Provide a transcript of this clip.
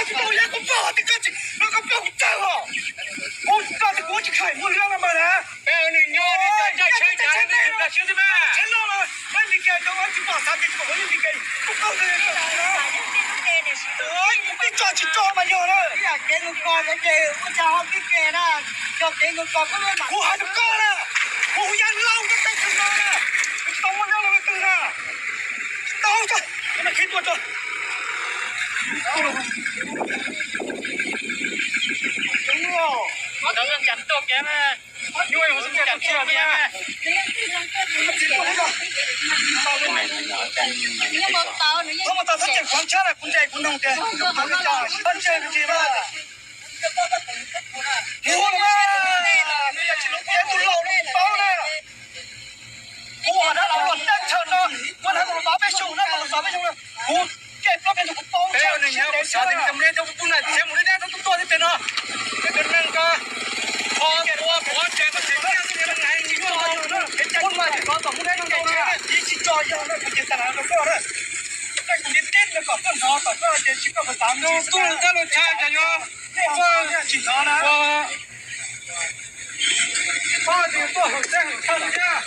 Kuv paub tias koj tsis, no koj paub kuv tsawg os. Kuv koj tias kuv tsis khaim muaj lwm no mas na. Peb nws nyob li cas, tsheb cas nws tsis tau siab xwb mas. Tsheb loj los peb li cas rau tsis pom xav tias tsis pom li cas. Kuv paub tias kuv pib tso tsis tso mas yog na. Kev mus kos ces ua cas ho pib kev na, yog kev mus kos kuv hais rau koj na, kuv hu Yaj Lauj koj teej tshwm no na, kuv tsis tau muaj lwm no leej twg na. Tsis tau, tso, koj mam khib tuaj tso. Txhob mus tas txhob tseem qhov tshab na, kuv ntse kuv noog tias txhob ntse ntsis mas. Mus mas, nws yog tsis lub cev tus laus no paub na. Kuv ua dab laug los teej tshwm no, kuv hais mus los xav peb xyoo, dab laug los xav peb xyoo no. Kuv kev plaub peb tus kuv paub tshwm siab ntev xwb na. Mus li dab tub tuaj thiab pem no. Peb cov neeg ko, qhov tua pov tseg koj tseem tiaj xwb, peb nais tsis tso, peb mas tsis tso tom mus dab tub ntau na, tsis tso yog na, kuv ces tas na rau koj na. Koj kuv li tib no kom koj hnov tom koj ces tsis koj puas xav mus tub lug dab lug tshaj cas yog koj tsis hnov na. Koj tsis tuaj hwm teb hwm chaw thiab.